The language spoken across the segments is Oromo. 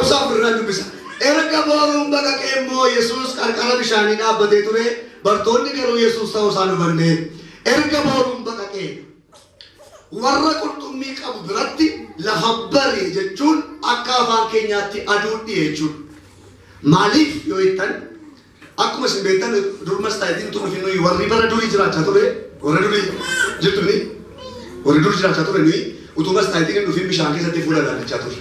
Lakkoofsa 4 irraan dubbisa. Erga booruun baqaqee immoo Yesuus qarqara bishaanii dhaabbatee ture, bartoonni garuu Yesuus ta'uu isaa hin hubanne. Erga booruun baqaqee warra qurxummii qabu biratti lafa bari'e jechuun akka afaan keenyaatti aduun dhi'e jechuudha. Maaliif yoo jettan, akkuma isin beektan dur mastaayitiin tun dhufin nuyi warri bara durii jiraachaa ture, warra durii jirtu ni warri dur jiraachaa ture nuyi utuu mastaayitiin hin dhufin bishaan keessatti fuula ilaallachaa ture.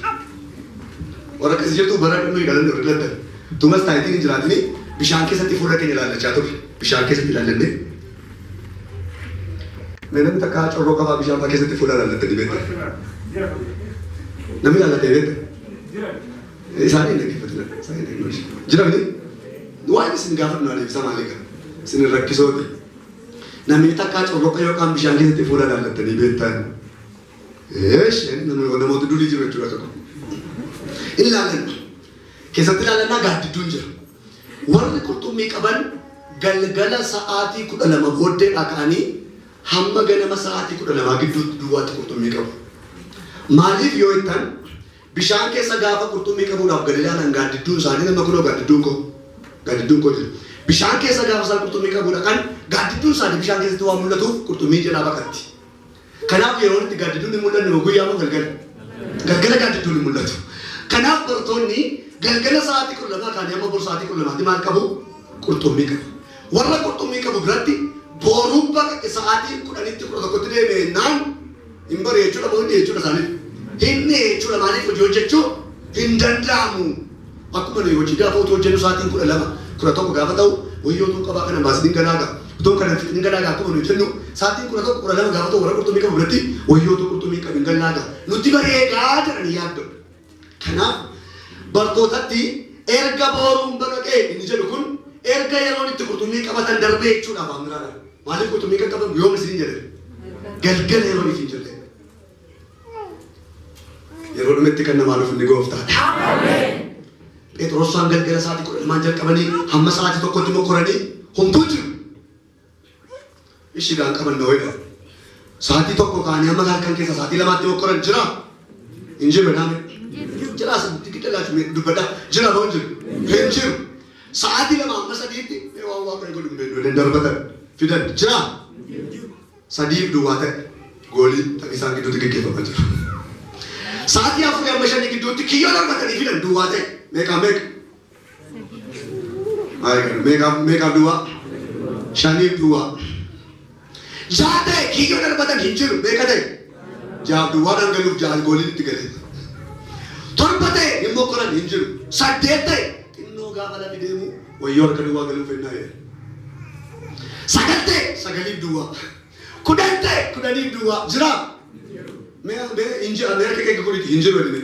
Warra akkasii jirtu bara nuyi dhalanne warri dhalattan. Utuu mastaayitiin hin jiraatini bishaan keessatti fuula keenya ilaallachaa ture. Bishaan keessatti ilaallannee. Mee namni takka corroo qabaa bishaan fa'aa keessatti fuula ilaallattanii beektan? Namni ilaallatee beektan? Isaanii hin dhaggeeffatina. Isaanii hin dhaggeeffatina. Jira miti? Waan isin gaafadhu naa deebisaa maali egaa? Isin hin rakkisooti. Namni takkaa corroqa yookaan bishaan keessatti fuula ilaallattanii beektan? Eesh, namoota durii jiru jechuudha akka kun. Hin ilaallanna. Keessatti ilaallannaa gaaddidduun jira. Warri qurxummii qaban galgala sa'aatii 12 booddeedhaa ka'anii hamma ganama sa'aatii 12 gidduutti duwwaatti qurxummii qabu. Maaliif yoo jettan, bishaan keessa gaafa qurxummii qabuudhaaf gad ilaalan gaaddidduun isaanii nama kunoo gaaddidduun koo gaaddidduun koo jira. Bishaan keessa gaafa isaan qurxummii qabuu dhaqan gaaddidduun isaanii bishaan keessatti waan mul'atuuf qurxummiin jalaa baqatti. Kanaaf yeroon itti gaaddidduun hin mul'anne moo guyyaa moo galgala? Galgala gaaddidduun hin mul'atu. Kanaaf bartoonni galgala sa'aatii 12 kaanii hamma bor sa'aatii 12tti maal qabu? Qurxummii qabu. Warra qurxummii qabu biratti boruun baqaqe sa'aatii 10tti 11tti deeme jennaan hin bari'e jechuudha moo hin dhi'e jechuudha isaaniif? Hin dhi'e jechuudha. Maaliif hojii hojjechuu hin danda'amu. Akkuma nuyi hojii gaafa utuu hojjennu sa'aatiin 12, 11 gaafa ta'u wayyoo utuun qabaa kana hin baasin hin galaagaa, utuun kana hin fixin hin galaagaa akkuma nuyi jennu sa'aatiin 11, 12 gaafa ta'u warra qurxummii qabu biratti wayyoo utuu qurxummii hin qabin gallaagaa nutti bari'eegaa jedhanii yaadda'u. Kanaaf bartootatti erga booruun baqaqee inni jedhu kun erga yeroon itti qurxummii qabatan darbee jechuudha afaan biraadhaan. Maaliif qurxummii kan qaban yoom isiniin jedhe? Galgala yeroon isin jedhe. Yeroo dhumetti kan namaa dhufu inni gooftaadha. Phexrosaan galgala sa'aatii 12 jalqabanii hamma sa'aatii 1tti mokkoranii homtuu jiru. Ishi gaan qaban na ho'edha. Sa'aatii 1 kaanii hamma halkan keessa sa'aatii 2tti mokkoran jira. Hin jiru jedhaame. Jira as gidda dubbadha. Jira moo hin jiru? Hin jiru. Sa'aatii 2 hamma 3tti mee waan waaqayyo godhu hin beeknu jedhanii darbatan fidan jira. Sadiif duwwaa ta'e. Goolii taphni isaan gidduutti geggeeffamaa jira. Sa'aatii afurii hamma shanii gidduutti kiyyoo darbatanii fidan duwwaa ta'e. Meeqaaf meeqa? Meeqaaf meeqaaf duwwaa? Shaniif duwwaa. Ja'a ta'e kiyyoo darbatan hin jiru. Meeqa ta'e? Ja'aaf duwwaadhaan galuuf ja'a gooliin itti galee. 7 ta'e hin mokkoran hin jiru. 8 ta'e xinnoo gaafa lafi deemu wayyoo harka duwwaa galuuf ennaa jedhe. 9 ta'e sagaliif duwwaa. 10 ta'e kudhaniif duwwaa. Jiraa? Mee mee hin jira mee harka kee godhiti hin jiru jedhi mee.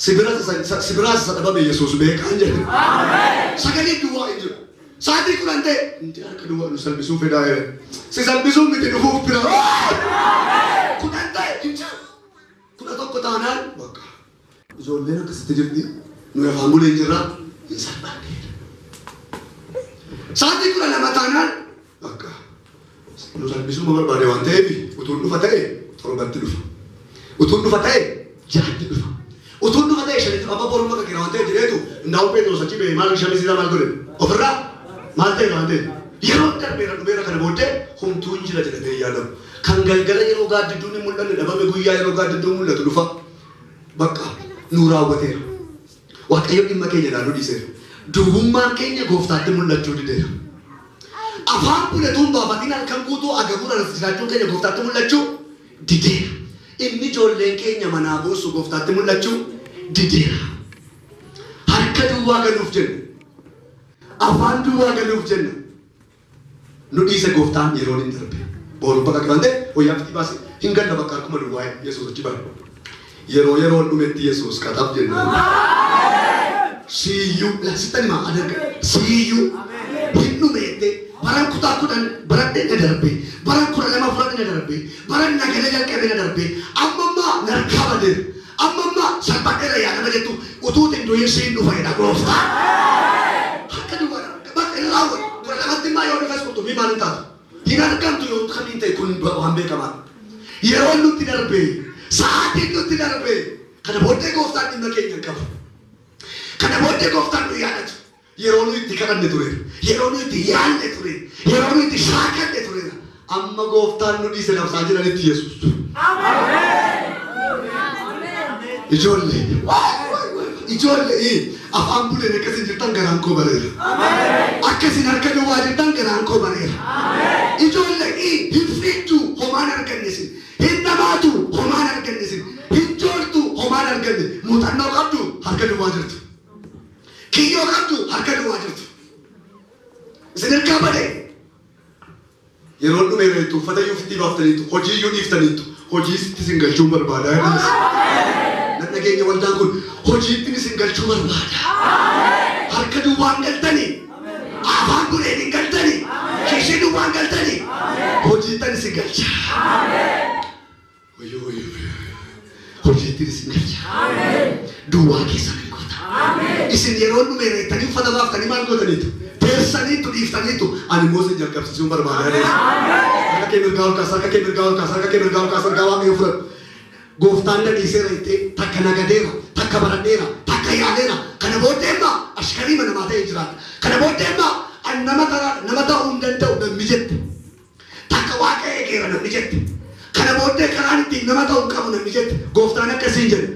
Si biraa isa dhabame Yesuus beekaan jedhe. Sagaliif duwwaa hin jiru. Sa'aatii 10 ta'e inti harka duwwaa nu salphisuu fedhaa jedhe. Si salphisuun miti dhufuuf bira. 10 ta'e hin jiru. 11 taanaan bakka. Ijoolleen akkasitti jirti. Nuyi afaan bulee hin jirra. Hin salphanne. Sa'aatii 12 taanaan bakka nu salphisuu barbaade waan ta'eef utuun dhufa ta'e 7tti dhufa. Utuun dhufa ta'e 6tti dhufa. Utuun dhufa ta'e 5tti dhufa. Amma boruma kakira waan ta'eef jedheetu indaa'u Pheexroos achi ba'ee maal shamizii isaa maal godhe ofirraa maal ta'e waan ta'eef yeroo darbeera dhumeera kana booddee homtuu hin jira jedhamee hin yaadamu. Kan galgala yeroo gaaddidduun hin mul'anne dhabame guyyaa yeroo gaaddidduun mul'atu dhufa. Bakka nuu raawwateera. Waaqayyo dhimma keenya ilaaluu dhiiseera. Duwwummaan keenya gooftaatti mul'achuu dideera. Afaan bule utuu hin baafatiin halkan guutuu agabuudhaan as jiraachuun keenya gooftaatti mul'achuu dideera. Inni ijoolleen keenya manaa boossu gooftaatti mul'achuu dideera. Harka duwwaa galuuf jenna. Afaan duwwaa galuuf jenna. Nu dhiise gooftaan yeroon hin darbe. Boruun bakka waan ta'e wayyaa fitii baase hin galla bakka harkuma duwwaa Yesuus achi bara. Yeroo yeroon dhumetti Yesuus qaxaf jennaan. Siyyuu sittan himaa adarga siyyuu hin dhume jettee baran kutaa 10 baradhee na darbe baran 12 fudhadhe na darbe baran nagada jalqabe na darbe amma ammaa narkaa badeera amma ammaa salphadheera yaa nama jettu utuu hin du'in siin dhufa jedha gooftaan. Harka duwwaa bakka hin raawwatu. 12tti immoo yoo dhufes qurxummii maal hin taatu? Hin argamtu yoo kamiin ta'e kun waan beekamaadha. Yeroon nutti darbe, sa'aatiin nutti darbe, Kana booddee gooftaan dhimma keenya hin qabu. Kana booddee gooftaan nu yaadatu. Yeroo nu itti kadhanne tureera. Yeroo nu itti yaalle tureera. Yeroo nu itti shaakalle tureera. Amma gooftaan nu dhiise labsaa jiranitti Yesuus. Ijoollee, ijoollee afaan buleen akkasin jirtan garaan koo bareera. Akkasin harka duwwaa jirtan garaan koo bareera. Ijoollee hin fiigdu homaan arganne isin. Hin dhamaatu homaan arganne isin. Hin joortu homaan arganne. Muuxannoo qabdu harka duwwaa jirtu. Kiyyoo qabdu harka duwwaa jirtu. Isin ergaa badee. Yeroo dhumeera jettu uffata iyyuu ofitti baaftaniitu hojii iyyuu dhiiftaniitu hojii sitti isin galchuun barbaada. Nan dhageenya waldaan kun hojiitti isin galchuu barbaada. Harka duwwaan galtanii, afaan buleen hin galtanii, kishii duwwaan galtanii, hojiittan isin galcha. Wayyoo wayyoo hojiitti isin galcha. Duwwaa keessan hin goota. Isin yeroo dhumeera jettanii uffata baaftanii maal gootaniitu? Teessaniitu dhiiftaniitu ani immoo isin jalqabsiisuun barbaada. Harka kee mirgaa ol kaasa, harka kee mirgaa ol kaasa, harka kee mirgaa ol kaasa, ergaa Waaqayyoo fudhadhu. Gooftaan na dhiiseera jettee takka nagadeera, takka baradheera, takka yaaleera. Kana booddee immoo ashkarii namaa ta'ee jiraata. Kana booddee immoo ani nama taraa nama ta'uu hin danda'u namni jette. Takka Waaqa eegeera namni jette. Kana booddee karaan ittiin nama ta'uu hin qabu namni jette. Gooftaan akkasiin jedhe.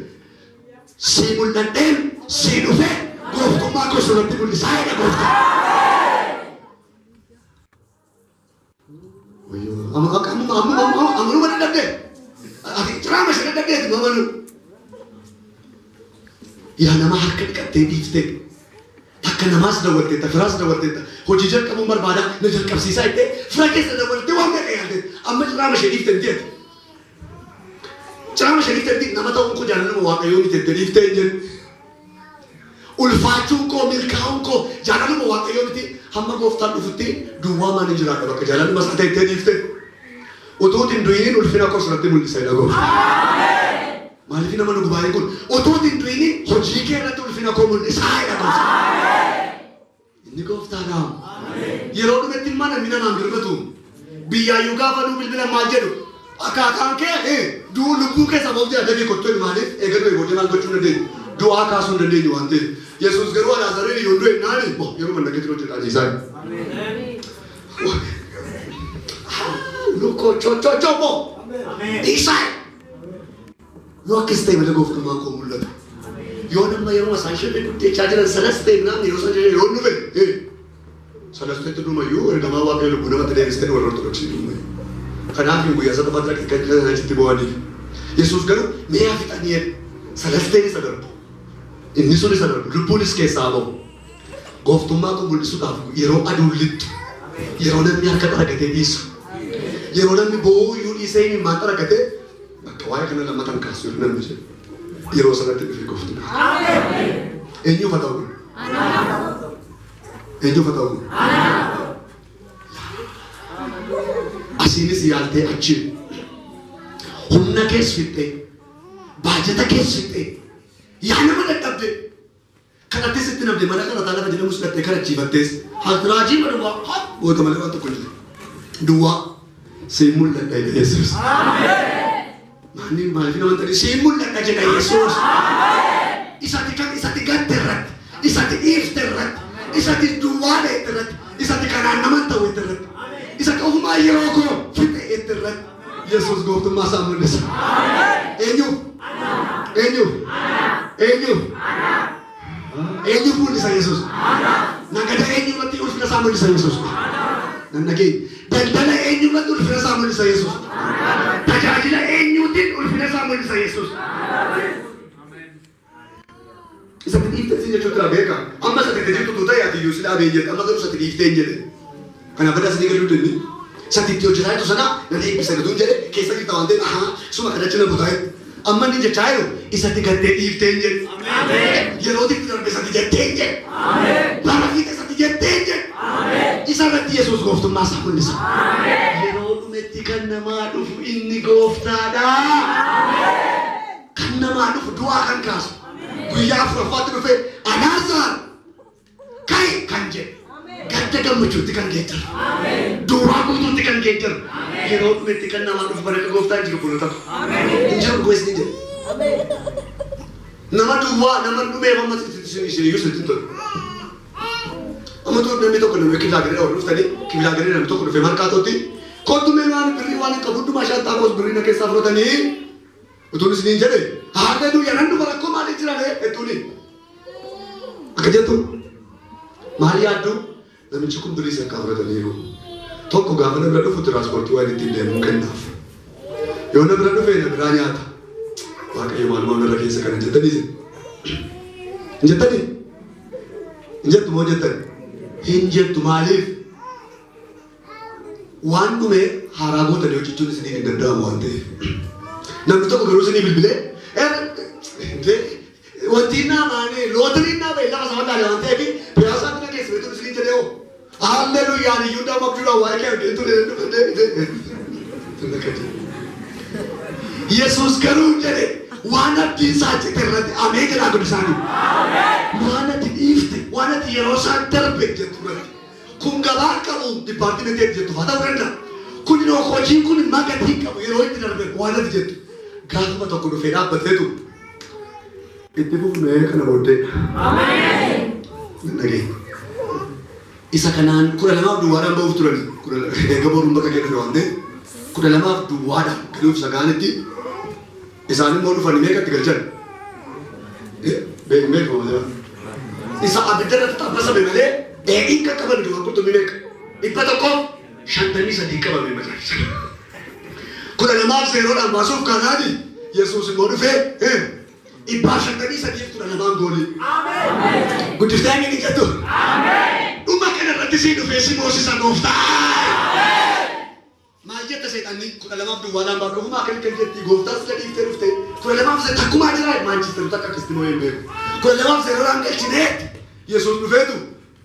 Sii mul'adheen, sii dhufee, gooftummaa koo sirratti mul'isaa jedha gooftaan. Amanuma dadhabdee. Ati ciraama ishee dadhabdeeti amanuu. Yaa nama harka dhiqattee dhiiftee. Takka namaas dawwalteetta, firaas dawwalteetta. Hojii jalqabuun barbaada, na jalqabsiisaa jettee fira keessa dawwaltee waan meeqa yaaltee. Amma ciraama ishee dhiiftee hin jeetu. Ciraama ishee dhiiftee miti nama ta'uun koo jaalaluma Waaqayyoo miti jettee dhiiftee hin jettu. Ulfaachuun koo milkaa'uun koo jaalaluma Waaqayyoo miti hamma gooftaan dhufutti duwwaa maan hin jiraadha bakka jaalaluma isaa ta'e dhiiftee. Utuu hin du'iniin ulfina koo sirratti mul'isa jedha gooftaan. Maaliif nama nu gubaa'een kun utuu hin du'iniin hojii kee irratti ulfina koo mul'isaa jedha gooftaan. Inni gooftaadha. Yeroo dhumetti immoo namni namaan birmatu. Biyyaayyuu gaafa nuu bilbilan maal jedhu? Akaakaan kee du'u lubbuu keessa boof jedha dafii kottu maaliif eega du'e booddee maal gochuu hin dandeenyu? Du'aa kaasuu hin dandeenyu waan ta'eef. Yesuus garuu Alaazariin yoo du'e naani yeroo manna keetti hojjetaa dhiisaa. Lukoo chochochobo. Dhiisaa. Yoo akkas ta'e malee gooftummaan koo mul'ata. Yoo nama yeroo isaan shirri guddachaa jiran sanas ta'e namni yeroo isaan jiran yeroo dhufe sanasteetti dhumayyuu ergamaa Waaqayyo lubbuu namatti deebistee warra Ortodoksii dhumayyuu. Kanaaf hin guyyaa sadaffaatti dhaqee kan isaan achitti bo'aniif. Yesuus garuu mi'a fixanii jedhe salasteen isa darbu. Inni sun isa darbu lubbuunis keessaa ba'u. Gooftummaa koo mul'isuudhaaf yeroo aduun lixxu yeroo namni harka xaragatee dhiisu yeroo namni boo'uu iyyuu dhiisee imimmaan xaragatee bakka waa'ee kana lammatan kaasu yeroo namni jedhu yeroo sanatti dhufe gooftummaa. Eenyuuf haa ta'u kun? Eenyuuf haa ta'u kun? Asiinis yaaltee achiin humna kees fixxee baajata kees fixxee yaa nama dadhabde kanattis itti namde mana kadhataa lafa jedhamus dhattee kadhachiifattees hatraajii ma duwwaa haa goota malee waan tokko hin jiru. Duwwaa siin mul'adha jedha Yesuus. Maanni maaliif nama ta'e siin mul'adha jedha Yesuus. Isati kan isati gatte irratti isati dhiifte irratti isati duwwaa dheette irratti isati kanaan nama ta'u irratti isati ofumaa yeroo koo fixe irratti Yesuus gooftummaa isaa mul'isa. Eenyuuf? Eenyuuf? Eenyuuf? Eenyuuf mul'isa Yesuus? Nagada eenyu irratti ulfina isaa mul'isa Yesuus? Nan dhageenya. Daldala eenyu irratti ulfina isaa mul'isa Yesuus? Tajaajila eenyuutiin ulfina isaa mul'isa Yesuus? Isatti dhiiftee siin jechuutu beeka. Amma isatti itti jirtu ta'e ati iyyuu si dhaabee jedhe. Amma garuu isatti dhiiftee hin jedhe. Kanaaf badaa isinii galuu dandeenya. Isatti itti hojjetaa jirtu sana nan eebbisa gatuun jedhe keessa jirta waan ta'eef ahaa suma kana cina butaa jedhe. Amma inni jechaa jiru isatti gattee dhiiftee hin jedhe. Yeroo itti darbe isatti jettee hin jedhe. Bara fiixa isatti jettee hin jedhe. Isa irratti Yesuus gooftummaa isaa mul'isa. Yeroo dhumetti kan namaa dhufu inni gooftaadha. Kan namaa dhufu du'aa kan kaasu. Guyyaa afuraffaatti dhufee Alaazaar ka'i kan jedhe. Gadda gammachuutti kan geeddaru. Duwwaa guutuutti kan geeddaru. Yeroo dhumetti kan namaa dhufu baraka gooftaan jiru kun ta'u. Hin jiru goos ni jedhe. Nama duwwaa nama dhumee amma isin iyyuu sitti tolu. Amma tuun namni tokko namni kiflaa gadee dhawar dhuftanii kiflaa gadee namni tokko dhufee markaatootti kottu mee waan birrii waan hin qabu hundumaa shantaa koos birrii na keessaa fudhatanii utuun isiniin jedhe haalleluuyaa nan dhufa rakkoo maalii jira ree jettuuni. Akka jettu maal yaaddu namichi kun birrii sakkaa fudhataniiru. Tokko gaafa na bira dhufu tiraanspoortii waan ittiin deemuu kennaaf. Yoo na bira dhufe na biraa nyaata. Waaqayyo maalumaa narra keessa kana jettanii isin. Hin jettanii? Hin jettu moo jettan? Hin jettu maaliif? Waan dhume haaraa gootanii hojjechuun isiniif hin danda'amu waan ta'eef. Namni tokko garuu isinii bilbilee wanti naa maanee lootariin naa ba'e lafa sama taane waan ta'eef piyaasaatti na keessa beektuun isinii jedhee hoo. Hallelujaan iyyuu nama abjuudhaan waa'ee kee argee ture Yesuus garuu jedhe waan abdiin isaa cite irratti ameen jedhaa godhisaanii. Waan ati dhiifte waan ati yeroo isaa darbe jettu irratti kun gabaa qabu dipaartimentii jettu haa ta'uu danda'a. Kun hojiin kun magatii qabu yeroo itti darbe waan ati jettu gaafuma tokko dhufee dhaabbateetu itti fufnee kana booddee. Ameen. Dhageenya. Isa kanaan 12 duwwaadhaan ba'uuf turani. Eega boruun bakka kennan waan ta'eef 12 duwwaadhaan galuuf sagaanitti isaan immoo dhufanii meeqatti galchan? Meeqa jira? Isa abidda irratti xabbasame malee dheedhiin kan qaban duwwaa qurxummii meeqa? 153 qabame macaafisa. 12 zeeroodhaan baasuuf kanaani Yesuus immoo dhufee 153 12 goolii. Guddiftee inni jettu. Dhuma kana irratti sii dhufee si moosisa gooftaa. Maal jetta seexanni 12 duwwaadhaan baatu ofumaa akka kan jetti gooftaa sila dhiiftee dhufte 12 takkumaa jira Maanchister takka akkasitti moo hin beeku. 12 zeeroodhaan galchineetti Yesuus dhufeetu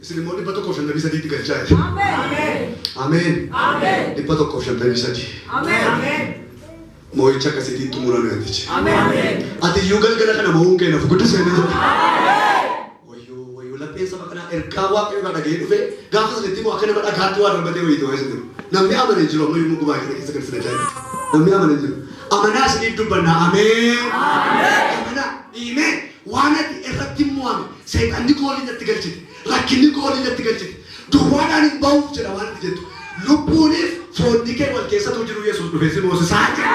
isin immoo 153 galchaa jira. Ameen. 153. Moo'icha akkasiitiin xumurame atichi. Ati iyyuu galgala kana mo'uun kee naaf guddisee ni jira. Wayyoo wayyoo lapheen saba kanaa ergaa waaqayyo irraa dhaga'ee dhufe gaafa sanatti immoo akka nama dhagaatti waa darbatee wayiitu waa isin jiru. Namni amanee jiru amma yommuu gubaa kana keessa kan isin ajaa'ibu. Namni amanee jiru. Amanaa isiniif dubbannaa. Ameen. Amanaa dhiimee waan ati irratti mo'ame seexanni goolii natti galchite rakkinni goolii natti galchite duwwaadhaan hin ba'uuf jedha waan ati jettu. Lubbuuniif foonni kee wal keessatu jiru Yesuus dhufee si moosisaa jira.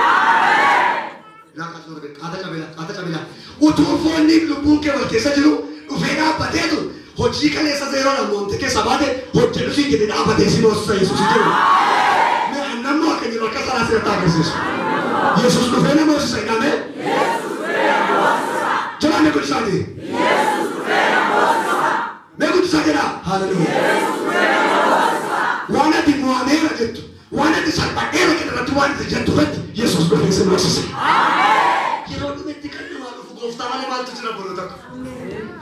Qaata qabela qaata qabela utuu foonniif lubbuun kee wal keessa jiru dhufee dhaabbateetu hojii kaleessa zeeroodhaan mo'amte keessa baate hojjedhu siin jedhee dhaabbatee si moosisa Yesuus jiru. Mee annammoo akka jiru akka saraa sirratti agarsiisu. Yesuus dhufee na moosisa jedhamee. Jala mee guddisaati. Mee guddisaa jedha. Haaleluyyaa. Waan ati mo'ameera jettu waan ati salphadheera jedhu irratti waan ati jettu irratti Yesuus dhufee si moosisa. Yeroo dhumetti kan namaa dhufu gooftaa malee maaltu jira boroo tokko.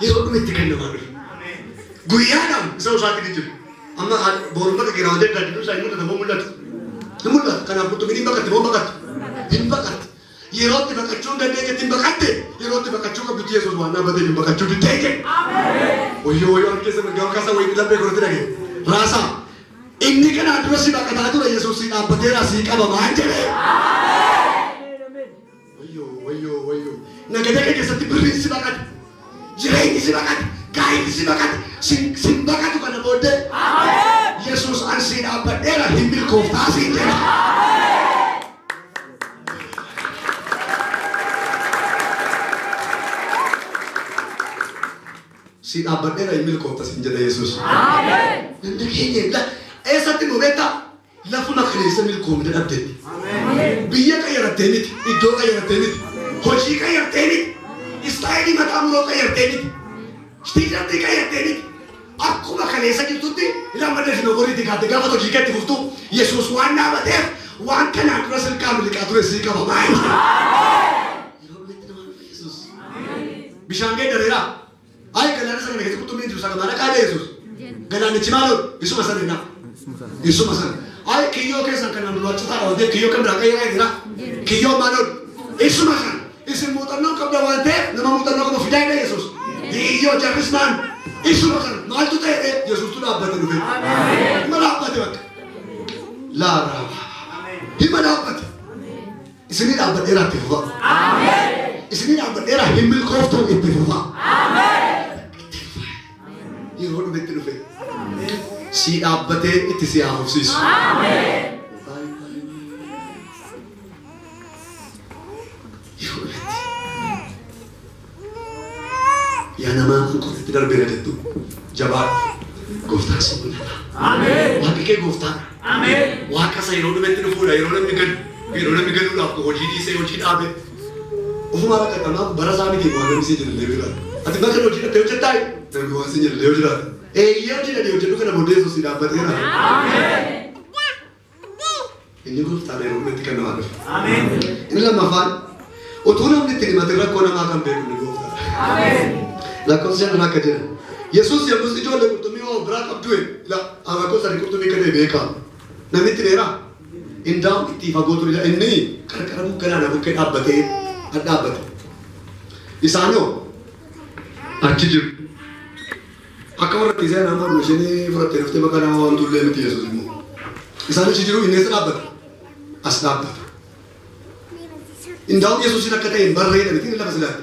Yeroo dhumetti kan namaa dhufu. Guyyaadhaan isa isaatti ni jiru. Amma boruun bakka keera waan ta'eef gaaddidduu isaa hin mul'ata moo mul'atu? Hin mul'atu. Kanaaf qurxummiin hin baqatti moo baqatti? Hin baqatti. Yeroo itti baqachuu hin dandeenyetti hin baqatte. Yeroo itti baqachuu qabdutti Yesuus waan dhaabbateef hin baqachuu diddee jedhe. Wayyoo wayyoo harki keessa mirgaa kaasaa wayii laphee godhatti dhagee. Raasaa. Inni kanaan dura si baqataa ture Yesuus si dhaabbateera si qaba maal jedhee. Wayyoo wayyoo wayyoo. Nagada kee keessatti birriin si baqate. Jireenyi si baqate. Gaa'illi si baqate. Sin baqatu kana booddee. Yesuus an si dhaabbadheera hin milkooftaa siin jedha. Si dhaabbadheera hin milkoofta siin jedha Yesuus. Namni keenya eessatti nu beektaa? Lafuma kaleessa milkoomina dhabdeetti. Biyya qayyarattee miti, iddoo qayyarattee miti, hojii qayyarattee miti, istaayilii mataa muroo qayyarattee miti, tiishartii qayyarattee miti. Akkuma kaleessa jirtutti ilaa malee sinogoriitti kaate gaafa hojii keetti fuftu Yesuus waan dhaabateef waan kanaan dura silkaa miliqaa ture sii qaba maal? Yeroo dhumetti namaa dhufa Yesuus. Bishaan geeddareera. Ay galaana sana keessa qurxummiin jiru sana maal dhaqaa Yesuus. Galaanichi maal isuma sana innaa. Isuma sana. Ay kiyyoo keessan kanaan dura citaadha waan ta'eef kiyyoo kan biraa qayyaraa jira. Kiyyoo maal isuma sana. Isin muuxannoo qabda waan ta'eef nama muuxannoo qabu fidaa jedha Yesuus. Kiyyoo jarris maan isuma sana maaltu ta'e Yesuustu dhaabbate dhufe. Hima dhaabbate bakka. Laaraa. Hima dhaabbate. Isinii dhaabbadheera itti fufa. Isinii dhaabbadheera hin milkooftuu itti fufaa. Yeroo dhumetti dhufe. Si dhaabbatee itti si haafufsiisu. Yeroo dhumetti. Yaa namaa kun qofatti darbeera jettu jabaadhu. Gooftaan si mul'ata. Waaqni kee gooftaadha. Waaqa isa yeroo dhumetti dhufuudha. Yeroo namni galu yeroo namni galuudhaaf hojii dhiisee hojii dhaabe. Ofumaa rakkatamaaf bara isaa miti waan namni si jedhu illee jiraata. Ati bakka hojii dhattee hojjettaa? Namni waan si jedhu illee jiraata. Eeyyee hojii dhadhee hojjedhu kana booddee Yesuus si dhaabbateera. Inni gooftaadha yeroo dhumetti kan namaa dhufe. Inni lammaffaan utuu namni itti himatin rakkoo namaa kan beeku inni gooftaadha. Lakkoofsa shan akka jedha. Yesuus yommus ijoollee qurxummii waa biraa qabdu rakkoo isaanii qurxummii kan ta'e beekaa. Namni itti dheeraa? Indaa'u itti fagoo ture inni qarqara galaana bukkee dhaabbatee dhaabbate. Isaanoo achi jiru. Akka warra itti seenaa morma isheen fudhattee dhuftee maqaa nama waan tullee miti Yesuus immoo. Isaan achi jiru inni eessa dhaabbata? As dhaabbata. Indaa'u Yesuusin akka ta'e hin barreedha miti lafa silaatti.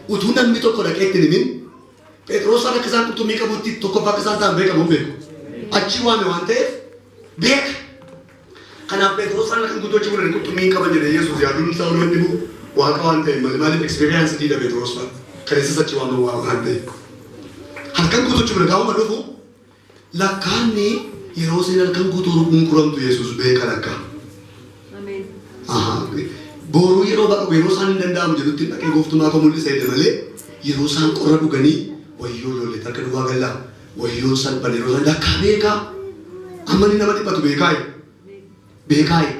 Utuu namni tokko dhaqee itti himin Phexros akka isaan qurxummii qabutti tokkoffaa akka isaan ta'an beekamu hin beeku. Achi waame waan ta'eef beeka. Kanaaf Phexros kan guutuu achi bulan qurxummii hin qaban jedhee Yesuus yaaduun isaa olma inni bu'u waaqa waan ta'eef malee maaliif experience diida Phexros fa'a. Kan isas achi waame waaqa waan ta'eef. Halkan guutuu achi bulan gaafuma dhufu lakkaanni yeroo isin halkan guutuu hunkuramtu Yesuus beeka lakkaa. Booruu yeroo baqaqu yeroo isaan hin danda'amu jedhutti dhaqee gooftummaa koo mul'isa jedhe malee yeroo isaan qorra dhuganii wayyoo ijoollee harka duwwaa gallaa wayyoo salphan yeroo isaan lakkaa beekaa amma inni nama dhiphatu beekaayi beekaayi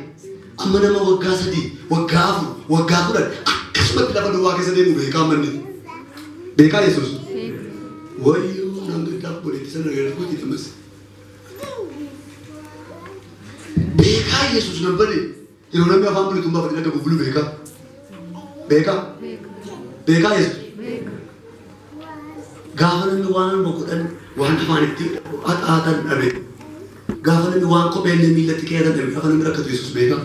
amma nama waggaa 3 waggaa 4 waggaa 10 akkasumatti lafa duwwaa keessa deemu beekaa amma inni beekaa Yesuus wayyoo naan gaddaaf godheetti sana gargaaruu ammas beekaa Yesuus nan bade yeroo namni afaan bulitu hin baafatin akka bubulu beekaa beekaa beekaa Yesuus gaafa namni waan godhan waan afaan itti haxaatan dhabe gaafa namni waan kopheellee miillatti keeyatan dhabe gaafa namni rakkatu Yesuus beekaa.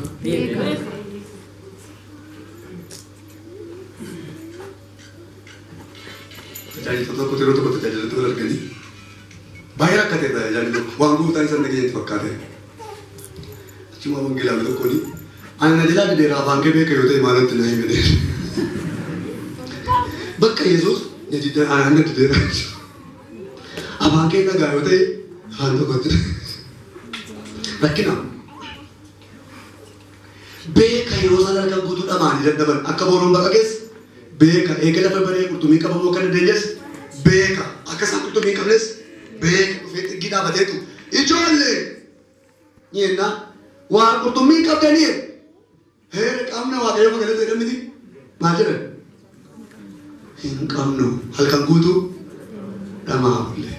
Tajaajiltoota tokko yeroo tokko tajaajiltoota wal arganii baay'ee rakkatee tajaajilli tokko waan gooftaan isa dhageenyetti fakkaate. Achuma wangeelaawi tokkoon ani na jalaa dideera afaan kee beeka yoo ta'e maalatti na hime Bakka Yesuus na didee ana na dideera. Afaan kee nagaa yoo ta'e afaan tokkotti rakkina. Beeka yeroo isaan halkan guutuu dhamaanii dadhaban akka booroon baqa keessa beeka eega lafa baree qurxummii qabamuu akka dandeenyes beeka akka isaan qurxummii hin qabnes beeka dhufee xiggii dhaabateetu ijoollee yennaa waa qurxummii hin qabdanii heera qabna waaqayyo magalata jedhan miti maal jedhan hin qabnu halkan guutuu dhamaa bulle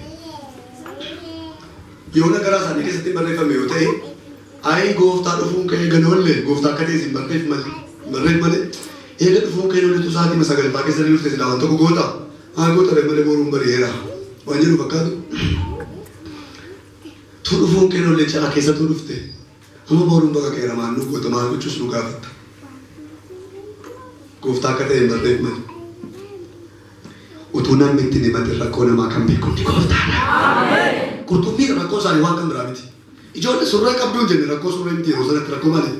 yoona garaa isaanii keessatti barreeffame yoo ta'e ayi gooftaa dhufuun ka'ee ganoollee gooftaa akka ta'e isin barreef malee eega dhufuun ka'ee lolitu sa'aatii 9 keessa dhufte silaa waan tokko goota haa goota malee boruun bari'eera waan jedhu fakkaatu tu dhufuun ka'ee lollee ca'a keessa tu dhufte amma boruun baqa qeera maal nu goota maal gochuus nu gaafatta gooftaa akka ta'e hin barreef malee utuu namni itti himatin rakkoo namaa kan beeku ni gooftaadha. Qurxummii rakkoo isaanii waan kan biraa miti. Ijoollee surree qabduu hin jenne rakkoo surree miti yeroo sanatti rakkoo maali?